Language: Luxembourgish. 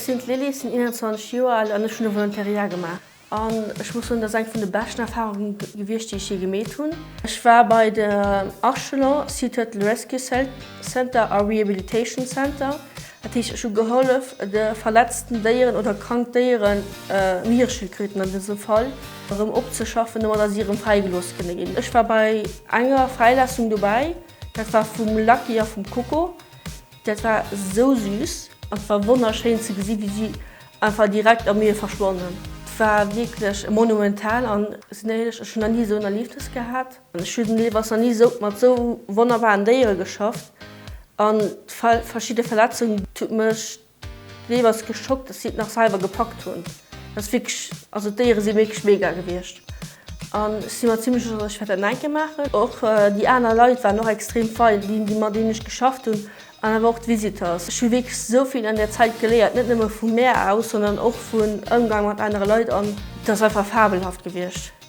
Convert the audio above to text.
Ech sinn d'Lilly, sinn 21 Joer al an ech hunn e Volontariat gemaach. An ech muss soen, dat ass eng vun de beschten Erfarunge gewiescht, déi ech jee gemeet hunn. Ech war bei der Archelon Sea Turtle Rescue Center a Rehabilitation Center. Dat heescht, ech hu gehollef, de verletzten Déieren oder krank Déieren, Mieresschildkröten an dësem Fall, erëm opzeschaffen, domadder si erëm fräigelooss kënne ginn. Ech war bei enger Fräilaassung dobäi, dat war vum Lucky a vum Coco. Dat war sou süß an et war wonnerschéin ze gesi wéi si einfach direkt am Mier verschwannen. Et war wierklech monumental an sinn éierlech, ech hunn nach ni esou en Erliefnes gehat. Ech hunn deelweis nach ni esou mat esou wonnerbaren Déiere geschafft an verschidde Verletzungen huet mech deelweis geschockt, dass si et nach selwer gepackt hunn. Dat ass wierklech, also d'Déiere si wierklech mega gewiescht an ech si mer zimmlech sécher, dass ech wäert dat nach eng Kéier maachen. Och déi aner Leit waren och extrem fein, déi mat deenen ech geschafft hunn an awer och d'Visiteurs. Ech hu wierklech esou vill an där Zäit geléiert, net nëmme vum Mier aus, sondern och vun Ëmgang mat anere Leit an et ass einfach fabelhaft gewiescht.